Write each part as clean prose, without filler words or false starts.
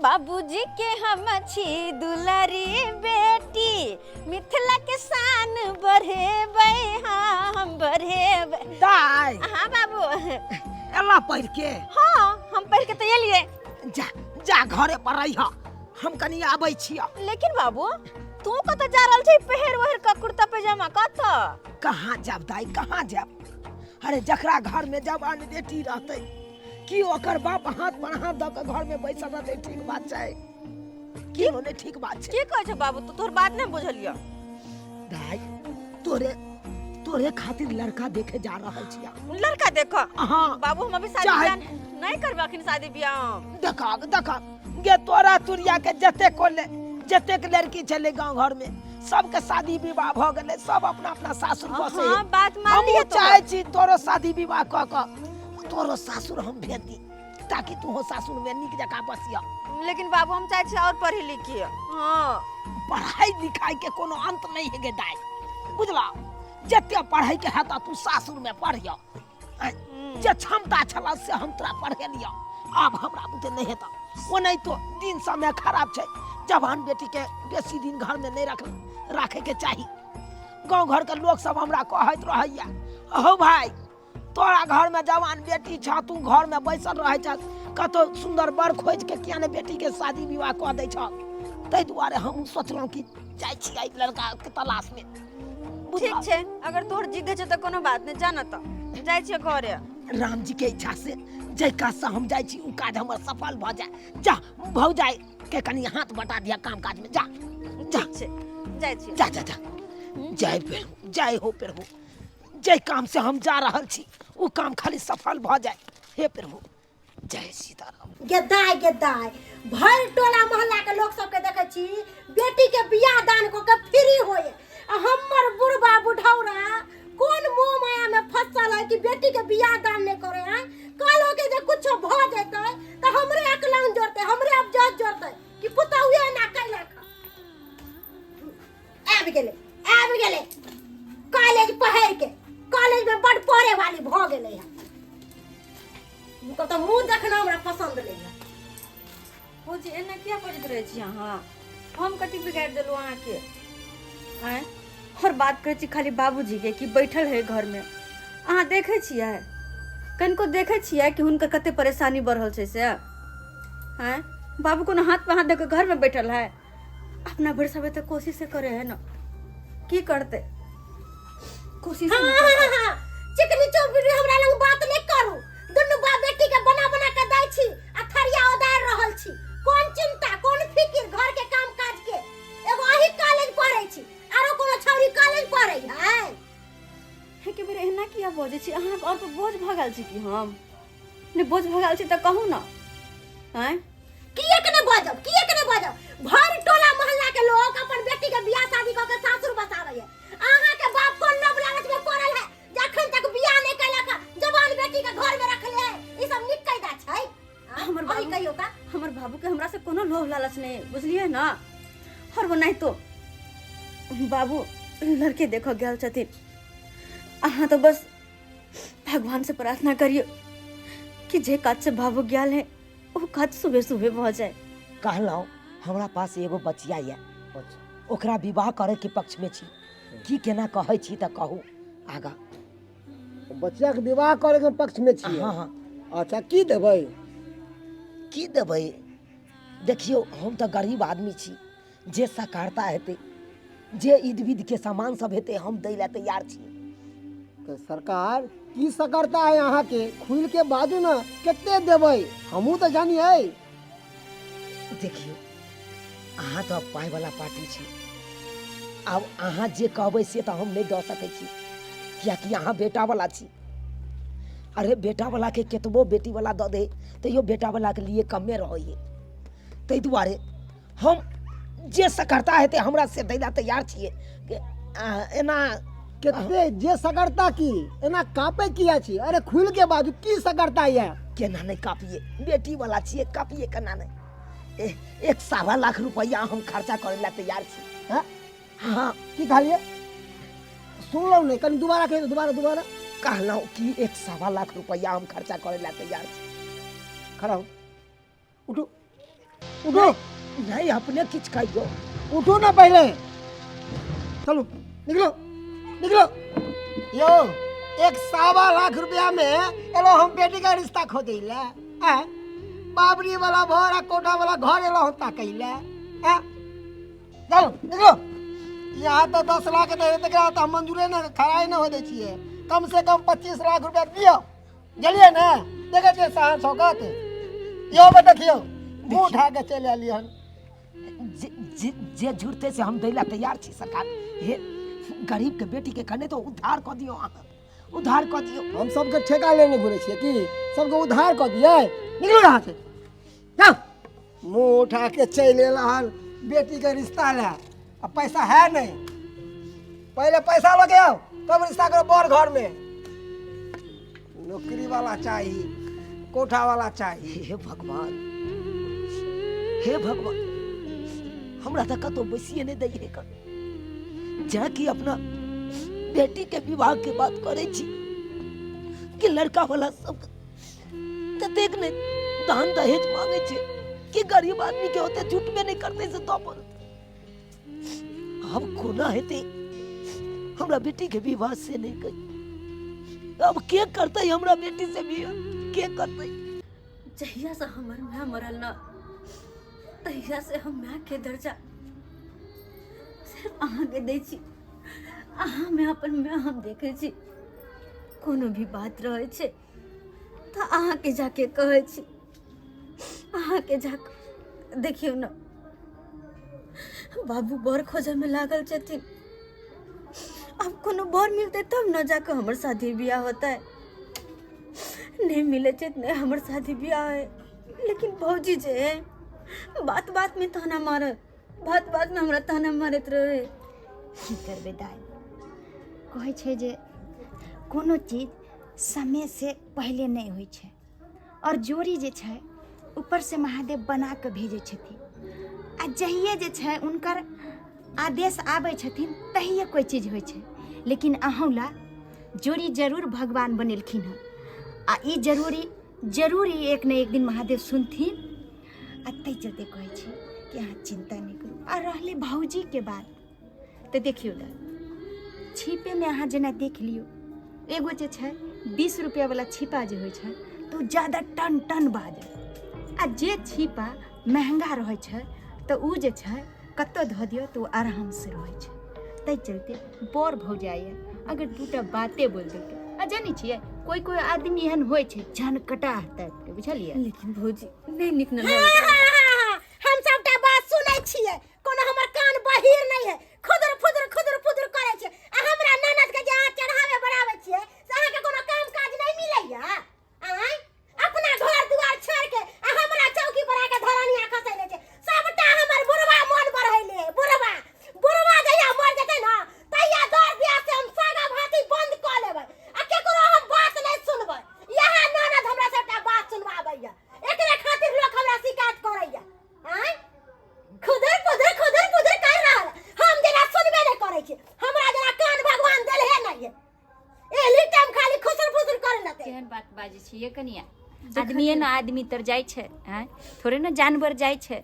बाबूजी के हम छी दुलारी बेटी, मिथिला के शान बढ़ेबै, हाँ हम बढ़ेबै। दाइ। हाँ बाबू। एला पढ़ के? हाँ, हम पढ़ के तो एलिए। जा जा, घरे पर रहिह, हम कनी आबै छियह। लेकिन बाबू, तू कतऽ जा रहल छै पहिर ओहिर के कुर्ता पैजामा, कतऽ? कहाँ जाब दाइ, कहाँ जाब? अरे जकरा घर में जवान बेटी रहतै की ओकर बाप हाथ पर हाथ दऽ के घर में बैसल रहतै? ठीक बात छै की नहि ठीक बात छै? की कहै छै बाबू तू? तोहर बात नहि बुझलियौ। दाइ, तोरे तोरे खातिर लड़का देखे जा रहल छिया। लड़का देखो? हाँ। बाबू, हम अभी शादी चाहे- बियाह नहीं करबे अखन, शादी बियाह हम। देखा देखा गे, तोरा तुरिया के जते कोले जतेक लड़की छलै गाँव घर में, सबके शादी विवाह भऽ गेलै, सब अपना अपना सासुर बसै। हाँ, बात मान हमहूँ लियै तोहर। चाहै छी तोरो शादी विवाह कऽ कऽ तोरो सासुर हम भेज दी, ताकि तूहो सासुर में नीक जकाँ बसिह। लेकिन बाबू, हम चाहे छी और पढ़ी लिखी। हाँ। पढ़ाई लिखाई के कोनो अंत नहीं है गे दाई, बुझला? जते पढ़ाई के हेतऽ तू सासुर में पढ़िह। जे क्षमता छल से हम तोरा पढ़ेलियऽ, आब हमरा बुते नहीं हेतऽ। ओनाहितो दिन समय खराब छै, जवान बेटी के बेसी दिन घर में नहीं रख राखे के चाही। गाँव घर के लोग सब हमरा कहैत रहैया, हो भाई, तोरा घर में जवान बेटी छ, तू घर में बैसल रहै छ, कतौ सुंदर बर खोज के किया ने बेटी के शादी विवाह कऽ दै छ? ताहि दुआरे हम सोचलहुँ कि जाइ छी एहि लड़का के तलाश में। ठीक छै, अगर तोहर जिद छै तऽ कोनो बात नहि, जा न तऽ जाइ छियै घरे। राम जी के इच्छा से जाहि काज से हम जाइ छी ओ काज हमर सफल भऽ जाय। जा, भौजाई के कनि हाथ बटा दिया काम काज में, जा जा। ठीक छै, जाइ छियै। जा जा जा, जय प्रभु, जय हो प्रभु। जाहि काम से हम जा रहल छी ओ काम खाली सफल भऽ जाय। हे प्रभु, जय सीताराम। गे दाय, गे दाय, भरि टोला मोहल्ला के लोक सबके देखै छी बेटी के बियाह दान कऽ के फ्री होए, आ हमर बुढ़बा बुढ़ौरा कोन मोह माया में फंसल है कि बेटी के बियाह दान नहीं करे है? कल होके जे कुछो भऽ जेतै तऽ हमरे अकलंग जोड़तै, हमरे अबजस जोड़तै कि पुतहुए एना कैलक। आबि गेलै, आबि गेलै कॉलेज पढ़ि के, कॉलेज में बड पढ़े वाली भऽ गेलै है। हुनकर तऽ मुँह देखना हमरा पसन्द नहि है। भौजी, एना किया बजैत रहै छी अहाँ? हम कथी बिगाड़ि देलहुँ अहाँके? आँय, और बात करै छी खाली बाबूजीके कि बैठल है घरमे। अहाँ देखै छियै, कनिको देखै छियै कि हुनकर कते परेशानी बढ़ल छै से? आँय बाबू, कोनो हाथ पर हाथ दऽ कऽ घरमे बैठल है? अपना भरि सब तऽ कोशिश करे है ना, की करते, कोशिश। हाँ हाँ हाँ, चिकनी चौपड़ी हमरा लग बात नहीं करू। दुनू बाप बेटी के बना बना के दै छी आ थरिया ओदार रहल छी। कोन चिंता, कोन फिकिर घर के काम काज के? एगो अही कॉलेज पढ़ै छी, आरो कोनो छौरी कॉलेज पढ़ै है? हे के बेर एना किया बजै छी अहाँ? और पर बोझ भऽ गेल छी कि हम? नहि बोझ भऽ गेल छी तऽ कहू ने। आँय, किएक नहि बजब, किएक नहि बजब? भरि टोला मोहल्ला के लोग अपन बेटी के बियाह शादी कऽ के सासुर बसाबै है। अहाँ के बाप कोन लोभ लालच में पड़ल है जे अखन तक बियाह नहि केलक, जवान बेटी के घर में रखले है? ई सब नीक कायदा छै? हमर अहीं बाबू कहियौ तऽ। हमर बाबू के हमरा से कोनो लोभ लालच नहीं, बुझलियै ना? और वो नहीं तो बाबू लड़के देखो गेल छथिन। अहाँ तो बस भगवान से प्रार्थना करियो कि जे काज से बाबू गेल है ओ काज सुबह सुबह भऽ जाए। कहलहुँ, हमरा पास एगो बचिया यऽ, ओकरा विवाह करे के पक्ष में छी की केना कहै छी तऽ कहू आगा। बच्चा के विवाह करे के पक्ष में छी? हाँ हाँ। अच्छा, की देबै? की देबै? देखियौ, हम तऽ गरीब आदमी छी, जे सकारता हेतै, जे ईद विद के सामान सब हेतै, हम दै लए तैयार छी। तऽ सरकार की सकरता है अहाँके? खुलि के बाजू ने, कते देबै, हमहूँ तऽ जानियै। देखियौ, अहाँ तऽ पाइवला पार्टी छी, आब अहाँ जे कहबै से तऽ हम नहि दऽ सकै छी, किएकि अहाँ बेटावला छी। अरे बेटावलाके केतबो बेटीवला दऽ दे तैयो बेटावलाके लिए कमे रहैए। ताहि दुआरे हम जे सकरता हेतै हमरा से दै लए तैयार छियै। एना कते जे सकरता की, एना कापे किया छी? अरे खुलि के बाजू, की सकरता यऽ? केना नहि कापिए, बेटी वाला छियै, कापिए केना नहि? 1.25 लाख रुपैआ हम खर्चा करै लए तैयार छी। हँ? हाँ। की कहलियै? सुनलहुँ नहि, कनि दोबारा कहियौ, दोबारा दोबारा। कहलहुँ कि 1.25 लाख रुपैआ हम खर्चा करै लए तैयार छी। खड़ा हो, उठू। उठो। नहीं, अपने किछु कहियो। उठो ना पहले, चलो निकलो निकलो। यो 1.25 लाख रुपया में एलो हम बेटी का रिश्ता खोजै ले। आँय, बाबरी वाला घर आ कोठा वाला घर एलो हम ताकै ले। आँय, चलो निकलो। यहाँ तो 10 लाख दे तकरा तो हम मंजूरे ना खड़ाई ना हो दै छियै। कम से कम 25 लाख रुपया दियौ। गेलियै ने, देखै छियै शान शौकत। यो में देखियौ, मुँह उठा के चलि एलियै हन। जे जे जे जुड़ते से हम दैला तैयार छी सरकार। हे, गरीब के बेटी के कने तो उद्धार कऽ दियौ, अहाँ उद्धार कऽ दियौ। हम सबके ठेका लेने घुरै छियै कि सबके उधार कऽ दियै? निकलो यहाँ से, जाओ। मुँह उठा के चलि एल हन बेटी के रिश्ता ले आ पैसा है नहीं। पहले पैसा लऽ के आओ, तब रिश्ता करो। बड़ घर में नौकरी वाला चाहिए, कोठा वाला चाहिए। हे भगवान, हे भगवान, हमरा तऽ कतौ बैसिए नहि दै है। जा कि अपना बेटी के विवाह के बात करै छी कि लड़का वाला सब ततेक ने दान दहेज मांगे छै कि गरीब आदमी के ओते जुटबे नहि करतै से दऽ पड़त। आब कोना हेतै हमरा बेटी के विवाह से नहि कही। अब के करतै हमरा बेटी से बियाह, के करतै? जहिया से हमर माय मरल न, तहिया से हम मायके दर्जा सिर्फ अहाँके दै छी। अहाँमे अपन माय हम देखै छी। कोनो भी बात रहै छै तऽ अहाँके जाके कहै छी, अहाँके जाके। देखियौ ने, बाबू बर खोजऽमे लागल छथिन। आब कोनो बर मिलतै तब ने जाकऽ हमर शादी बियाह होतै। नहि मिलै छै तऽ नहि हमर शादी बियाह है। लेकिन भौजी जे है, बात बातमे ताना मारत, बात बातमे हमरा ताना मारैत रहै। की करबै दाइ, कहै छै जे कोनो चीज समयसँ पहिले नहि होइ छै आओर जोड़ी जे छै ऊपरसँ महादेव बना कऽ भेजै छथिन आ जहिए जे छै हुनकर आदेश आबै छथिन तहिए कोइ चीज होइ छै। लेकिन अहूँ ला जोड़ी जरूर भगवान बनेलखिन हँ आ ई जरूरी जरूर ई एक ने एक दिन महादेव सुनथिन आ ताहि चलते कहै छी कि अहाँ चिन्ता नहि करू। आ रहलै भौजीके बात तऽ देखियौ तऽ छिपेमे अहाँ जेना देख लियौ, एगो जे छै 20 रुपैआवला छिपा जे होइ छै तऽ ओ ज्यादा टन टन बाजत आ जे छिपा महंगा रहै छै तऽ ओ जे छै कतहु धऽ दियौ तऽ ओ आरामसँ रहै छै। ताहि चलते बड़ भौजाइ अगर दूटा बाते बोलि देलकै आ जानै छियै, कोइ कोइ आदमी एहन होइ छै झनकटाह टाइपके, बुझलियै? लेकिन भौजी, नहि नीक न हाँ, लगै। हाँ, हाँ, हाँ, हम सबटा बात सुनै छियै। कोनो हमर कान बहिर नहीं है। खुदर फुदर खुदर फुदर करै छै आ हमरा ननद के जे अहाँ चढ़ावे बढ़ावे छियै से अहाँके कोनो काम काज नहीं मिलैया? आँय, अपना घर दुआर छोड़ के आ हमरा चौकी पर आके धरनिया खसैले छै। सबटा हमर बुढ़वा मन बढ़ैले है। बुढ़वा, बुढ़वा जहिया मर जेतै ना, तहिया दर बियाह से हम सागा भाती बंद कऽ लेबै आ केकरो हम बात नहीं सुनबै। इएह ननद हमरा सबटा बात सुनवाबैया। एकरे खातिर लोक हमरा शिकायत करैया। आँय, खुदर पुदर खुदर पुदर कर रहल, हम जेना सुनबे नहीं करै छी। हमरा जेना कान भगवान देलहे नहीं है। एली टाइम खाली खुसर फुसर करे लगते। केहन बात बाजै छियै कनिया? आदमीए ने आदमी तर जाइ छै, आँय, थोड़े ने जानवर जाइ छै।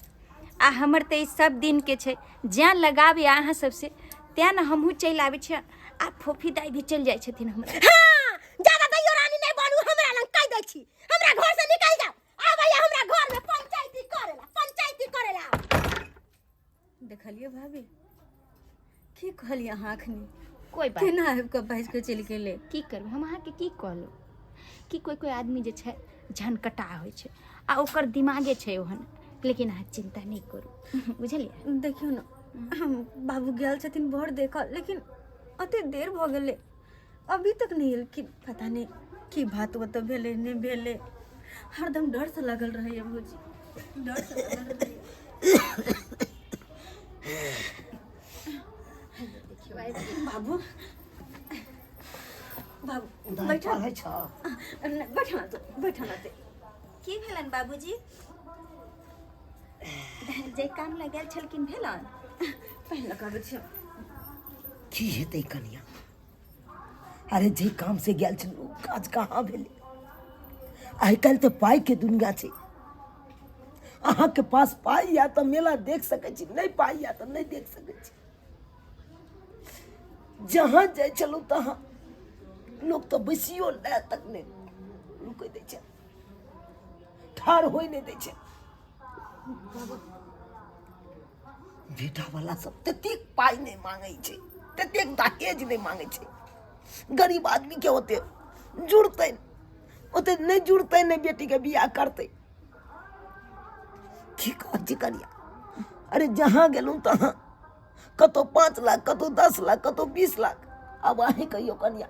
आ हमर तऽ ई सब दिनके छै, जैं लगाबी अहाँ सबसे तें ने हमहूँ चलि आबै छियै आ फोफी दाइ भी चलि जाइ छथिन हमरा। हाँ, ज्यादा दैयो रानी नहीं बनू। हमरा लग कह दै छी, हमरा घर से निकल जाओ। आबैया हमरा घर में पंचायती करेला, पंचायती करेला। देखलियै भाभी, की कहलियै अहाँ अखनी? कोइ बात केना आबि कऽ बाजि कऽ चलि गेलै। की करबै हम अहाँके? की कहलहुँ कि कोइ कोइ आदमी जे छै झनकटा होइ छै आ ओकर दिमागे छै ओहन। लेकिन अहाँ चिन्ता नहि करू, बुझलियै? देखियौ ने, हम बाबू गेल छथिन बर देखऽ, लेकिन अते देर भऽ गेलै, अभी तक नहि एलखिन। पता नहि की बात ओतऽ भेलै, नहि भेलै। हरदम डरसँ लागल रहैए भौजी, डरसँ लागल रहैए। बाबू, बाबू, बैठो। पढ़ै छ? नहि, बैठो ना तू, बैठो ना तू। की भेलन बाबूजी? जे काम लए गेल छलखिन, भेलन? पहिने लगाबै छियै। की हेतै कनिया? अरे, जे काम से गेल छल ओ काज कहाँ भेलै? आइ काल्हि तऽ पाइके दुनिया छै। अहाँके पास पाइ यऽ तऽ मेला देख सकै छी, नहि पाइ यऽ तऽ नहि देख सकै छी। जहाँ जाइ छलहुँ तहाँ लोक तऽ बैसियो लए तक नहि रुकै दै छै, ठाढ़ होइ नहि दै छै। बेटावला सब ततेक पाइ नहि मांगै छै, ततेक दहेज नहि मांगै छै। गरीब आदमीके ओते जुड़तै, ओते नहि जुड़तै, नहि बेटीके बियाह करतै। की कहै छी कनिया, अरे जहाँ गेलहुँ तहाँ कतहु 5 लाख, कतहु 10 लाख, कतहु 20 लाख। आब अहीं कहियौ कनिया,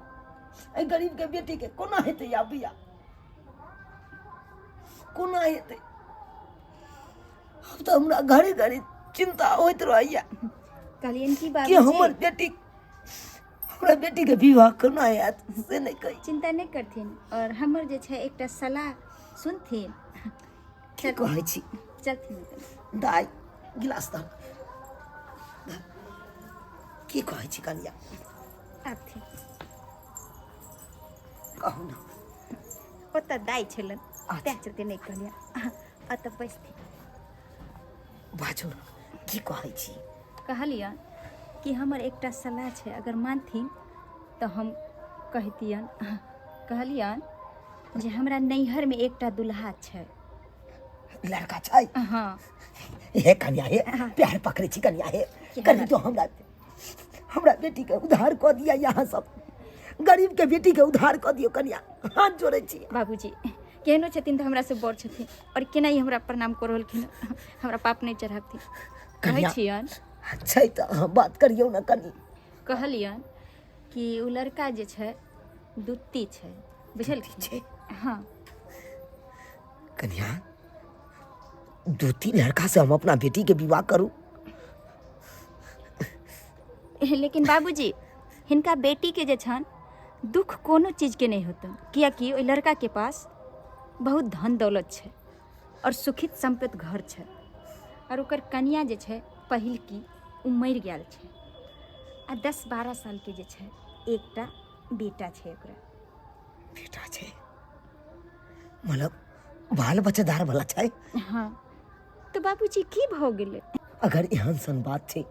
एहि गरीबके बेटीके कोना हेतै आब बियाह, कोना हेतै? आब तऽ हमरा घड़ी घड़ी चिन्ता होइत रहैया कहलियनि कि कि बाबूजी हमर बेटी, हमरा बेटीके विवाह कोना हैत से नहि कही। चिन्ता नहि करथिन और हमर जे छै एकटा सलाह सुनथिन। की कहै छी? चलथिन दाइ गिलास दऽ। की कहै छी कनिया? आबथिन। कहू ने। ओतऽ दाइ छलन अच्छा। तैं चलते नहि कहलियै, अतऽ बैसथिन। बाजू ने, की कहै छी? कहलियनि कि हमर एकटा सलाह छै, अगर मानथिन तऽ हम कहितियनि। कहलियनि जे हमरा नैहरमे एकटा दुल्हा छै। लड़का छै? हाँ। हे कनिया, हे प्यार पकड़ै छी कनिया, हे कनि तो हमरा हमरा बेटी के उद्धार कऽ दिअ। यहाँ सब गरीब के बेटी के उद्धार कऽ दियौ कनिया, हाथ जोड़ै छी। बाबूजी केहनो छथिन तऽ हमरा से बड़ छथिन और केना ई हमरा प्रणाम कऽ रहलखिन, हमरा पाप नहि चढ़ाबथिन। कहै कनिया। छियनि छै तऽ अहाँ बात करियौ ने कनि। कहलियनि कि ओ लड़का जे छै दुत्ती छै, बुझलखिन छै? हाँ। कनिया, दूती लड़का से हम अपना बेटी के विवाह करू? लेकिन बाबूजी हिनका बेटीके जे छनि दुख कोनो चीजके नहि होतनि, कियाकि ओहि लड़काके पास बहुत धन दौलत छै और सुखित सम्पत्त घर छै और ओकर कनिया जे छै पहिलकी ओ मरि गेल छै आ 10-12 सालके जे छै एकटा बेटा छै ओकरा। बेटा छै मतलब बाल बच्चेदार वाला छै? हाँ। तऽ बाबूजी की भऽ गेलै? अगर एहन सन बात छै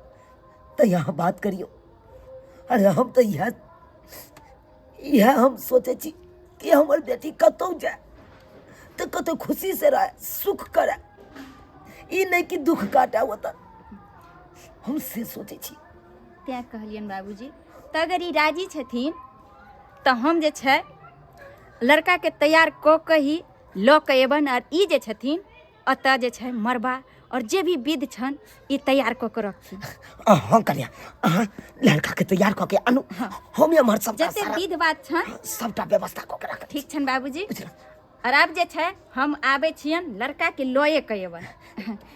तऽ यहाँ बात करियौ। अरे हम तऽ इएह इएह हम सोचै छी कि हमर बेटी कतहु जाय तऽ कतहु खुशी से रहै, सुख करै, ई नहि कि दुख काटै ओतऽ, हम से सोचै छी। तैँ कहलियनि बाबूजी, तऽ अगर ई राजी छथिन तऽ हम जे छै लड़काके तैयार कऽ कऽ ही लऽ कऽ अयबनि आओर ई जे छथिन एतऽ जे छै मड़बा और जे भी विध छन ई तैयार कऽ के रखथिन। हाँ कन्या, अहाँ लड़का के तैयार कऽ के आनू, हम एम्हर सबटा जते सारा विध बात छन सबटा व्यवस्था कऽ के राखब। ठीक छन बाबूजी। बुझलहुँ। और आब जे छै हम आबै छियन लड़का के लए के अयबन।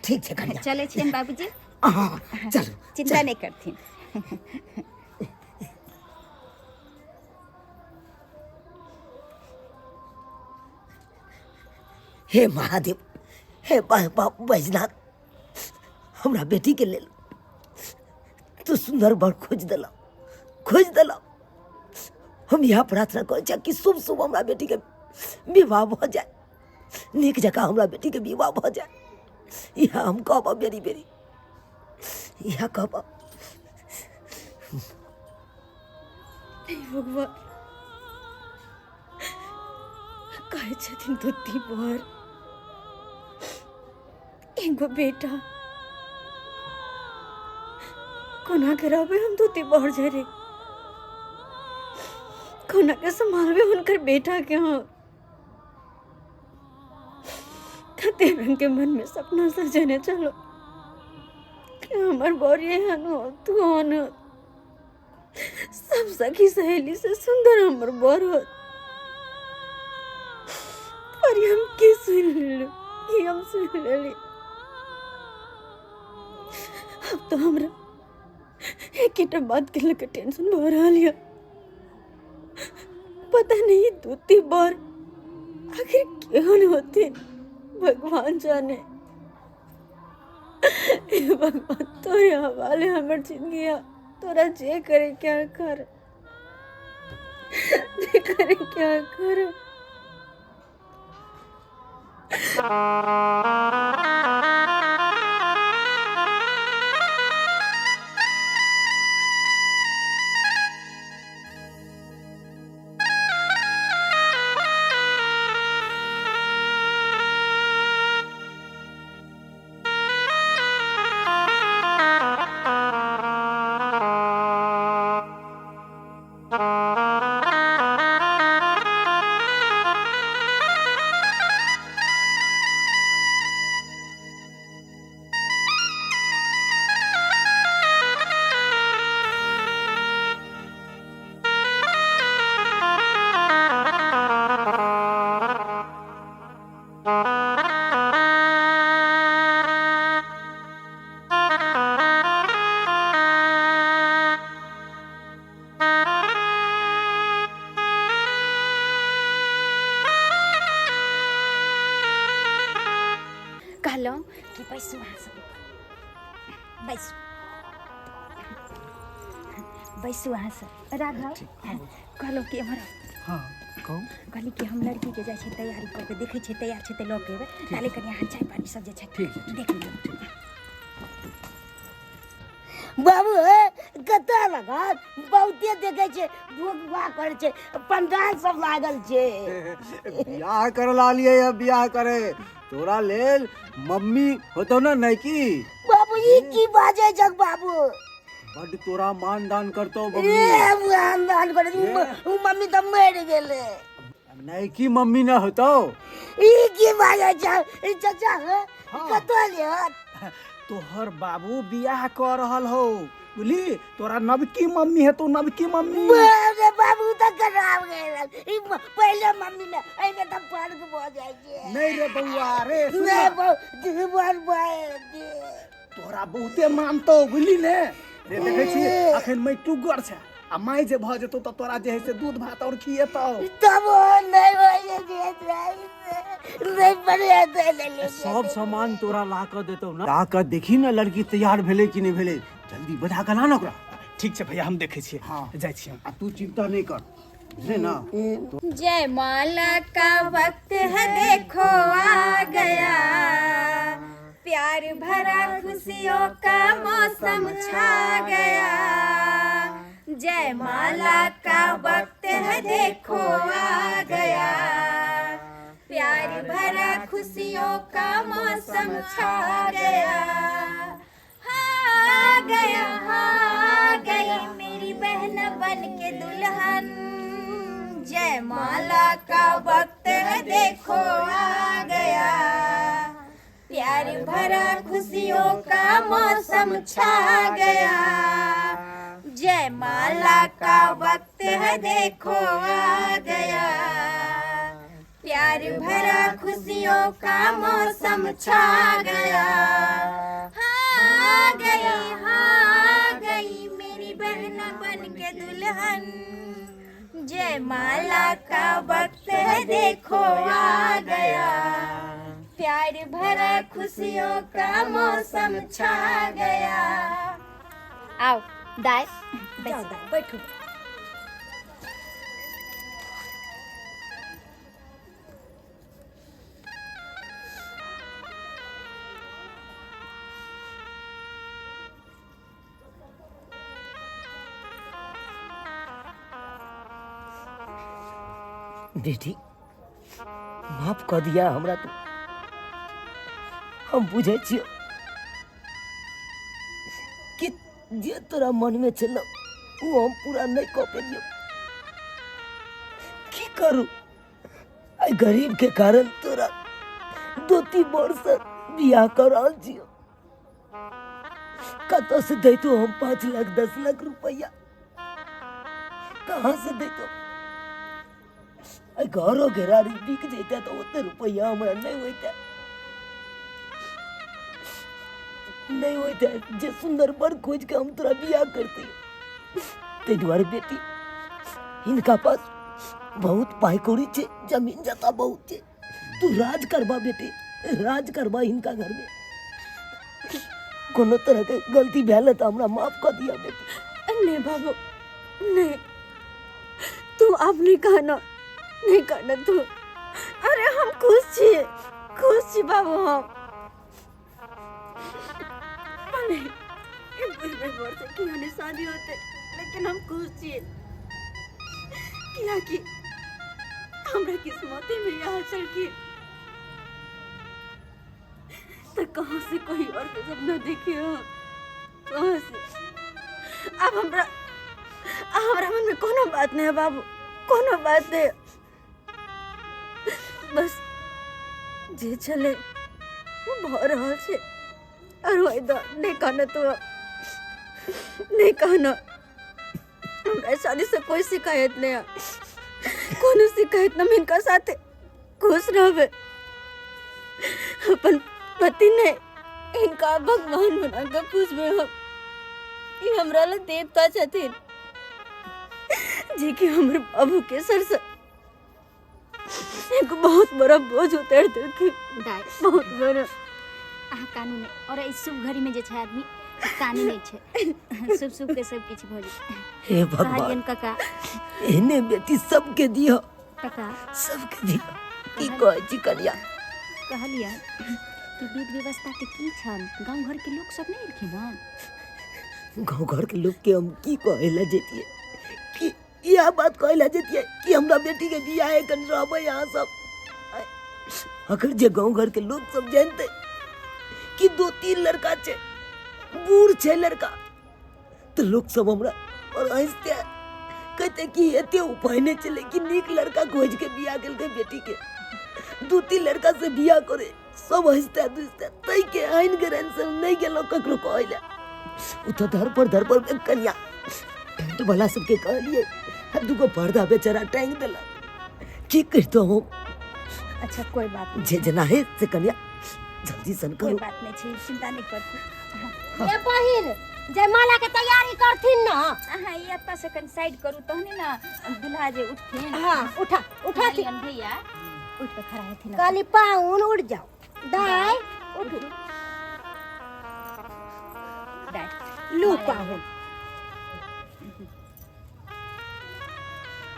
ठीक छै कन्या। चलै छियन बाबूजी। हाँ चलू। चिंता नहीं करथिन। हे महादेव, हे बाप बैजनाथ, हमरा बेटी के लेल तू सुंदर बर खोज देला, खोज देला। हम यह प्रार्थना करै छी कि शुभ शुभ हमरा बेटी के विवाह भऽ जाय, नीक जकाँ हमरा बेटी के विवाह भऽ जाय। इएह हम कहब, बेरी बेरी इएह कहब। हे भगवान, कहै छथिन धोती पर एगो बेटा, कोना के रहबै हम धोती पर झरे, कोना के संभालबै हुनकर बेटा के हम? कते रंग के मन में सपना सजेने चलो कि हमर बर एहन हो, तू ओहन हो, सब सखी सहेली से सुंदर हमर बर हो। पर हम की सुन लेलु, की हम सुन लेली? अब तो हमरा एकेटा बात के लेके टेंशन भऽ रहल यऽ, पता नहीं दूती बर आखिर केहन होते, भगवान जाने। हे भगवान, तोरे हवाले हमर जिंदगी, तोरा जे करे क्या कर, जे करे क्या कर। बैसू अहाँ सब बैसू बैसू अहाँ सब। राघव, कहलहुँ कि एम्हर। हाँ, कहू। कहली कि हम लड़कीके जाइ छै तैयारी कऽ के, देखै छियै तैयार छै तऽ लऽ के एबै, ताले कनि अहाँ चाय पानी सब जे छै। ठीक छै। देख लियौ। बाबू कतऽ लगत बहुते देखै छै, भोग भा करै छै, पंडाल सब लागल छै। बियाह करे ला लिए या बियाह करे तोरा लेल मम्मी होतो ना नैकी। बाबू ई की बाजै छक बाबू? बड तोरा मान दान करतो मम्मी। ए मान दान करे, उ मम्मी तऽ मरि गेलै। नैकी मम्मी ना होतो। ई की बाजै छक चाचा? कतऽ लेत तोहर बाबू बियाह कर रहल हो, बुझली? तोरा नवकी मम्मी है तो नवकी मम्मी। अरे बाबू तऽ खराब गेल ई पहिले मम्मी ने, एहिमे तऽ फर्क भऽ जाइ छै। नहीं रे बउआ रे, सुन। नहीं बउ तोरा बहुते मानतो, बुझली ने रे? देखै छी अखन मै टुगर छै आ माय जे भऽ जेतौ तऽ तोरा जे है से दूध भात और खिएतौ। तब नहीं होइए जे नहीं पड़े। सब सामान तोरा ला कऽ देतौ ना, ला कऽ देखी ना लड़की तैयार भेलै कि नहि भेलै, जल्दी बजा कऽ ला ना ओकरा। ठीक छै भैया, हम देखै छियै। हाँ। जाइ छियै हम। आ तू चिंता नहीं कर, बुझले ना? जयमाला का वक्त है देखो आ गया, प्यार भरा खुशियों का मौसम छा गया। जयमाला का वक्त है देखो आ गया, प्यार भरा खुशियों का मौसम छा गया। हाँ गया, हाँ गई मेरी बहन बन के दुल्हन। जयमाला का वक्त है देखो आ गया, प्यार भरा खुशियों का मौसम छा गया। जयमाला का वक्त है देखो आ गया, प्यार भरा खुशियों का मौसम छा गया। हाँ गई, हाँ गई मेरी बहन बन के दुल्हन। जयमाला का वक्त है देखो आ गया, प्यार भरा खुशियों का मौसम छा गया। आओ दाय। जाओ दाय, बैठू। बेटी माफ कऽ दिया हमरा तू, हम बुझै छियौ कि जे तोरा मनमे छलौ ओ हम पूरा नहि कऽ पेलियौ। की करू, आइ गरीब के कारण तोरा 2-3 वर्ष बियाह कऽ रहल छियौ। कतऽ से दैतौ हम 5 लाख 10 लाख रुपैआ, कहाँ से दैतौ? घरो घेरारी बिक जैते तऽ ओते रुपैआ हमरा नहि होइते, नहि होइते जे सुंदर बर खोज के हम तोरा बियाह करते। ताहि दुआरे बेटी, हिनका पास बहुत पाइ कौड़ी छै, जमीन जता बहुत छै, तू राज करबा बेटी, राज करबा हिनका घर में। कोनो तरह के गलती भेल तऽ हमरा माफ कऽ दिया बेटी। नहीं बाबू नहीं, तू अब नहीं कहना, नहीं कहना तू। अरे हम खुश छी, खुश छी बाबू हम। भले ई बुझबे बर से कि हने शादी होते, लेकिन हम खुश छी किया कि हमरा किस्मते में यह चल की तो कहाँ से कोई और के सपना देखे हो, कहाँ से। अब हमरा हमरा मन में कोनो बात नहीं है बाबू, कोनो बात नहीं, बस जे चले वो भऽ रहल छै। और वही दो नहीं कहना, तू नहीं कहना, हमरा शादी से कोई शिकायत नहीं है, कोनो शिकायत न, हिनका साथे खुश रहबे। अपन पति ने इनका भगवान बना के पूजबे हम, ई हमरा ला देवता छथिन जे कि हमर बाबू के सर से एक बहुत बड़ा बोझ उतार देलखिन। दाय बहुत बड़ा। अहाँ कानू नहि। और एहि शुभ घड़ीमे जे छै आदमी कानू नहि छै, शुभ शुभ के सब किछु भऽ जेतै। हे भगवान, कहलियनि काका, एहने बेटी सबके दिह, काका सबके दिह। की कहै छी कनिया? कहलियनि कि विध व्यवस्था के की छन, गाँव घर के लोक सब नहि एलखिन हन? गाँव घर के लोग के हम की कहै लए जैतियै? कि इएह बात कहै लए जैतियै कि हमरा बेटी के बियाह है, कनि रहबै अहाँ सब? अगर जे गाँव घर के लोग सब जानते कि 2-3 लड़का छै, बूढ़ छै लड़का, तो लोग सब हमरा और हंसते, कहते कि एते उपाय नहीं चले कि नीक लड़का खोज के बियाह केलकै बेटी के, 2-3 लड़का से बियाह करे, सब हंसते दुसते। तै के आइन ग्रहण से नहीं गेलो ककरो कहै लए। उ तो धर पर धर पर कनिया टेंट वाला सबके कहलिए, आ दूगो पर्दा बेचारा टांग देलक। की कहितो हम? अच्छा कोई बात नहीं, जे जेना है से कनिया जल्दी सन कोई करू। बात नहीं छै, चिंता नहीं करतै। ए बहिन, जयमाला के तैयारी करथिन ना? अहाँ ई एतऽ से कनि साइड करू तहने ने दुल्हा जे उठथिन। हाँ, उठा उठा। कहलियनि भैया उठि कऽ खड़ा हेथिन। काली पाउन उठ जाओ। दाई उठू। दाई लू पाहुन।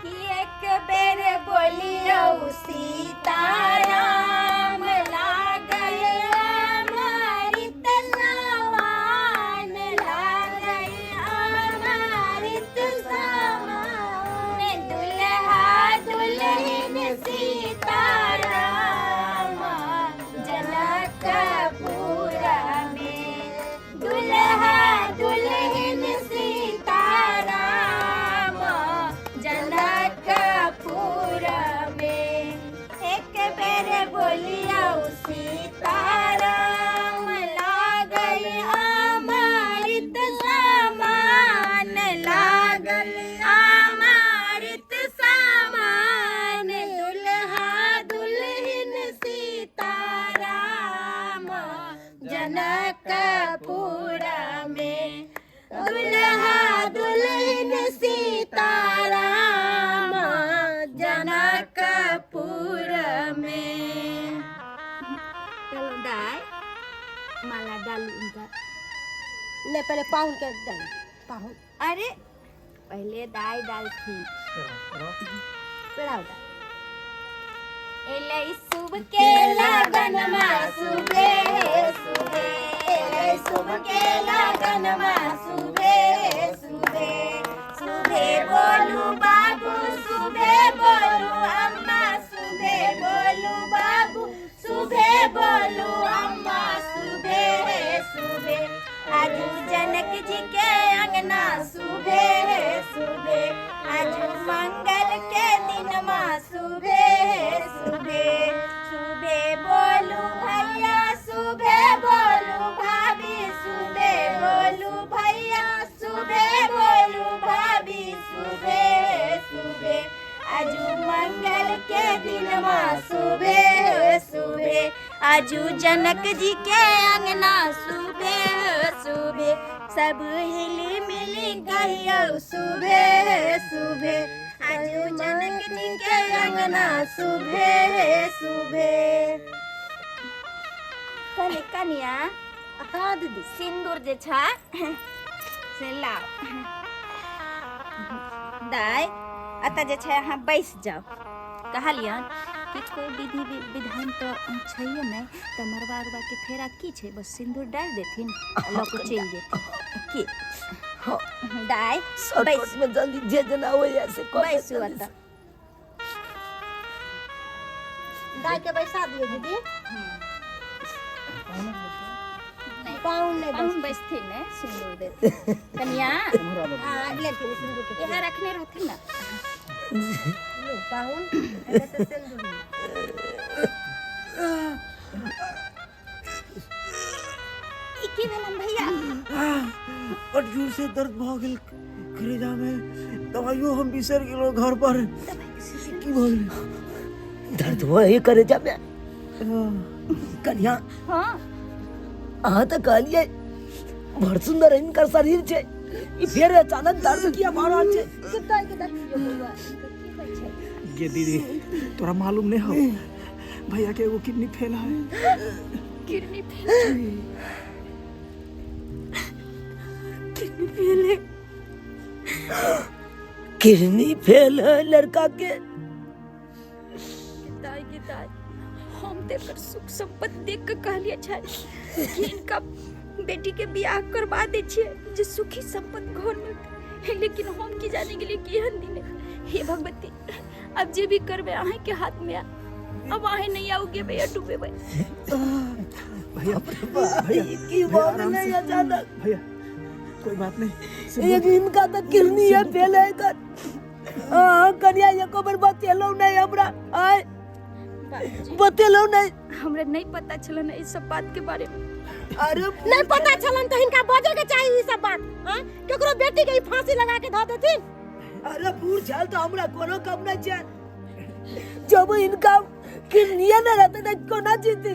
कि एक बेर बोलियौ सीताराम, लागल अमृत समान, लागल अमृत समान, दुल्हा दुल्हन सीताराम जनकपुर में, दुल्हा दुल्हन सीताराम जनकपुर में। एक बेर बोलियौ सीताराम, लागल अमृत समान, लागल अमृत समान, दुल्हा दुल्हन सीताराम जनकपुर में, दुल्हा दुल्हन सीताराम जनकपुर में। चलो दाई माला डालू उनका। नहीं, पहले पाहुन के डालो, पाहुन। अरे पहले दाई डालथी। पेड़ाओ दाई। एलै शुभ के लगन मा सुबे सुबे, एलै शुभ के लगन मा सुबे सुबे, सुबे बोलू बाबू सुबे बोलू अम्मा, सुबे बोलू बाबू सुबे बोलू अम्मा, सुबे सुबे आजू जनक जी के अंगना सुबे सुबे, आजू मंगल के दिन मा सुबे सुबे, सुबे बोलू भैया सुबे बोलू भाभी, सुबे बोलू भैया सुबे बोलू भाभी, सुबे सुबे आजू मंगल के दिन मा सुबे सुबे, आजू जनक जी के अंगना सुबे सुबे, सब हिली मिली कहियो सुबे सुबे, आजू जनक जी के अंगना सुबे सुबे। कहली कनिया। हाँ दीदी। सिंदूर जे छै से लाओ। दाई एतऽ जे छै अहाँ बैस जाउ। कहलियन कि कोई विधि विधान तऽ छैहे नहि, तऽ मरबा उरबा के फेरा की छै, बस सिंदूर डालि देथिन आ लऽ कऽ चलि जेथिन। की हाँ। दाई शॉर्टकट में जल्दी जे जना होइए से कऽ दे बैसू जल्दी एतऽ। से। दाई के बैसा दियो दीदी। पाहुन नहीं। पाहुन बैसथिन ने, सिंदूर देथिन कनिया। हाँ, लेथिन सिंदूर के। इएह रखने रहथिन ने। लो पाहुन, एने से सिंदूर लो। ई की भेलन भैया? बड जोर से दर्द भऽ गेल करेजा में, दवाइयो हम बिसरि गेलहुँ घर पर। की भऽ गेल? दर्द हो है करेजा में कन्या? हाँ। अहाँ तऽ कहलियै बड़ सुंदर हिनकर शरीर छै, ई फेर अचानक दर्द किया भऽ रहल छै? सुतल के देखियौ बौआ, हिनकर की होइ छै? गे दीदी, तोरा मालूम नहीं हो, भैया के एगो किडनी फेल है। किडनी फेल, किडनी फेल है। किडनी फेल है लड़का के। दाई के दाई, हम तो एकर सुख संपत्ति देख के कहलिए छै कि इनका बेटी के बियाह करवा दे छियै जे सुखी संपत्ति घर में, लेकिन हम की जाने गेलिए केहन दिन है। हे भगवती, अब जे भी करबे अहाँ के हाथ में आ, अब अहाँ नहीं आओगे भैया डूबेबै। भैया भैया की बात नहीं अचानक। भैया कोई बात नहीं, एक इनका तो किडनी है फेल है कर। हाँ कन्या एको बेर बतेलौ नहीं हमरा, आय बतेलौ नहीं। हमरा नहीं पता छलन ई सब बात के बारे में। अरे नहीं पता छलन तो हिनका बजे के चाही ई सब बात। हां केकरो बेटी के ई फांसी लगा के धऽ देथिन। अरे बूढ़ छल तो हमरा कोनो कम नहीं छै, जब इनका किडनी न रहते त कोना जीती,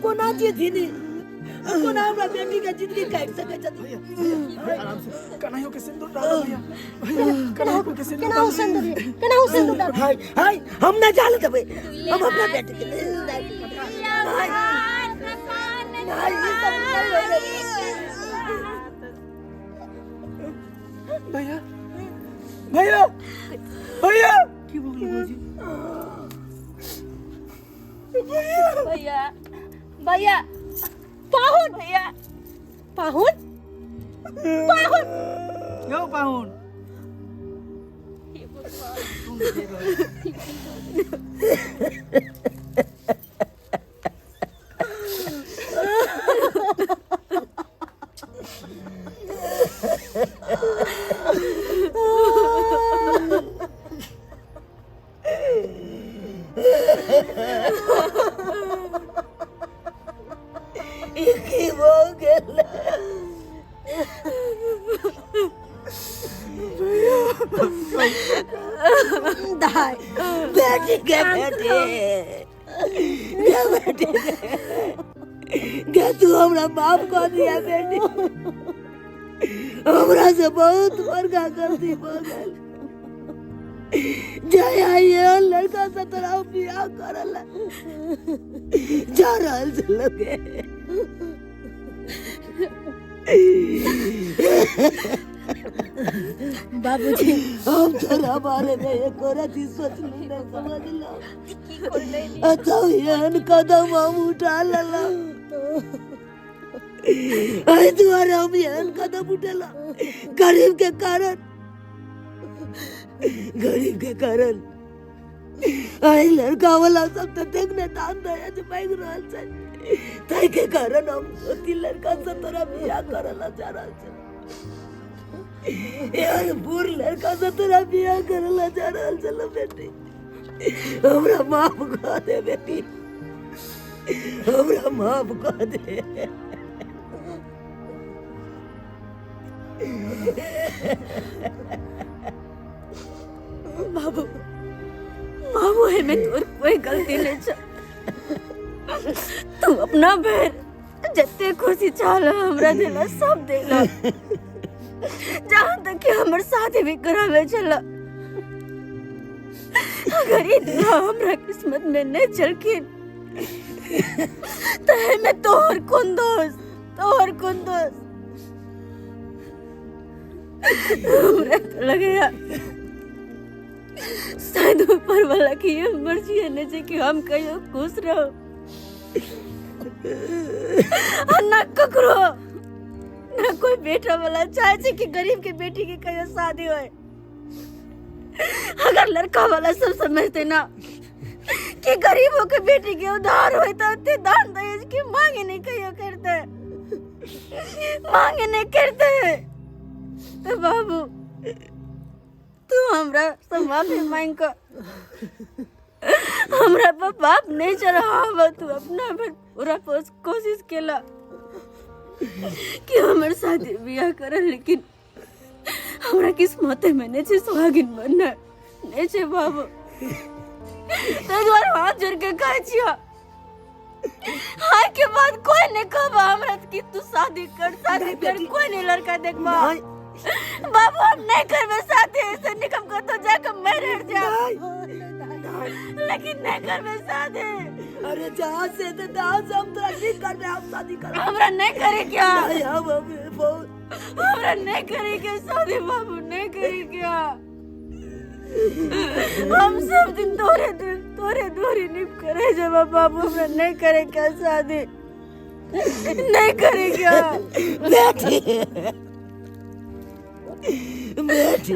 कोना जीती नी, कोना हमरा बेटी के जिंदगी काटि सकै छथिन। भैया आराम से, कन्हैयो के सिंदूर डालो भैया, भैया कन्हैयो के सिंदूर केनाहु सिंदूर, केनाहु सिंदूर डालो। हाय हाय हम ना जाल देबै, हम अपना बेटी के नहीं नहीं ई सब नहीं होय। भैया भैया भैया की बोल भौजी? भैया भैया पाहुन भैया पाहुन पाहुन यौ पाहुन। की भऽ गेल? दाई बेटी के बेटी गे बेटी गे, तू हमरा माफ कर दिया बेटी, हमरा से बहुत बड़का गलती भऽ गेल। जय आइए लड़का से तोरा बियाह करल जा रहल छल गे। बाबूजी हम तोरा बारे में एको रति सोचलहुँ नहि, समझलहुँ? तब एहन कदम हम उठा लेलहुँ, एहि दुआरे हम एहन कदम उठेलहुँ गरीब के कारण, गरीब के कारण। एहि लड़का वाला सब ततेक ने दान दहेज मांगि रहल छै, ताहि के कारण हम अथी लड़का से तोरा बियाह करल जा रहल छलहुँ। एहन बूढ़ लड़का से तोरा बियाह करल जा रहल छलहुँ बेटी, हमरा माफ कऽ दे बेटी, हमरा माफ कऽ दे। बाबू बाबू एहिमे तोर कोई गलती नहीं छ, तू अपना भर जते खुशी चाहल हमरा देला सब देला, जहाँ तक कि हमर शादी भी करावे छला। अगर ई दूल्हा हमरा किस्मत में नहीं चलखिन तो एहिमे तोहर कोन दोष, तोहर कोन दोष? हमरा तो लगैया शायद ऊपर वाला की ये मर्जी है नहीं कि हम कहियो खुश रहो आ ना ककरो ना कोई बेटा वाला चाहे छै कि गरीब के बेटी के कहियो शादी होए। अगर लड़का वाला सब समझते ना कि गरीबों के बेटी के उधार होए तो उतने दान दहेज की मांगे नहीं कहियो करते, मांगे नहीं करते। तो बाबू तू हमरा से माफी मांग कर, हमरा पर पाप नहीं चढ़ावा, तू अपना भर पूरा कोशिश केला कि हमर शादी बियाह कर, लेकिन हमरा किस्मत में नहीं छै सुहागिन बनना, नहीं छै बाबू। ताहि दुआरे हाथ जोड़ के कहै छियौ, हाय के बाद कोई नहीं कहबा हमरा कि तू शादी कर, शादी कर, कोई नहीं लड़का देखबा। बाबू हम नहीं करबे शादी, ऐसे निकम कर तो जाके मर जा, लेकिन नहीं करबे शादी। अरे जहाँ से ते तहाँ से हम तोरा ठीक करबे, हम शादी करब। हमरा नहीं करे क्या? नहीं, हम बहुत हमरा नहीं करे के शादी बाबू, नहीं करे क्या। हम सब दिन तोरे दिन तोरे दूरी निप करे जब बाबू, हमरा नहीं करे क्या शादी, नहीं करे क्या। बेटी बेटी।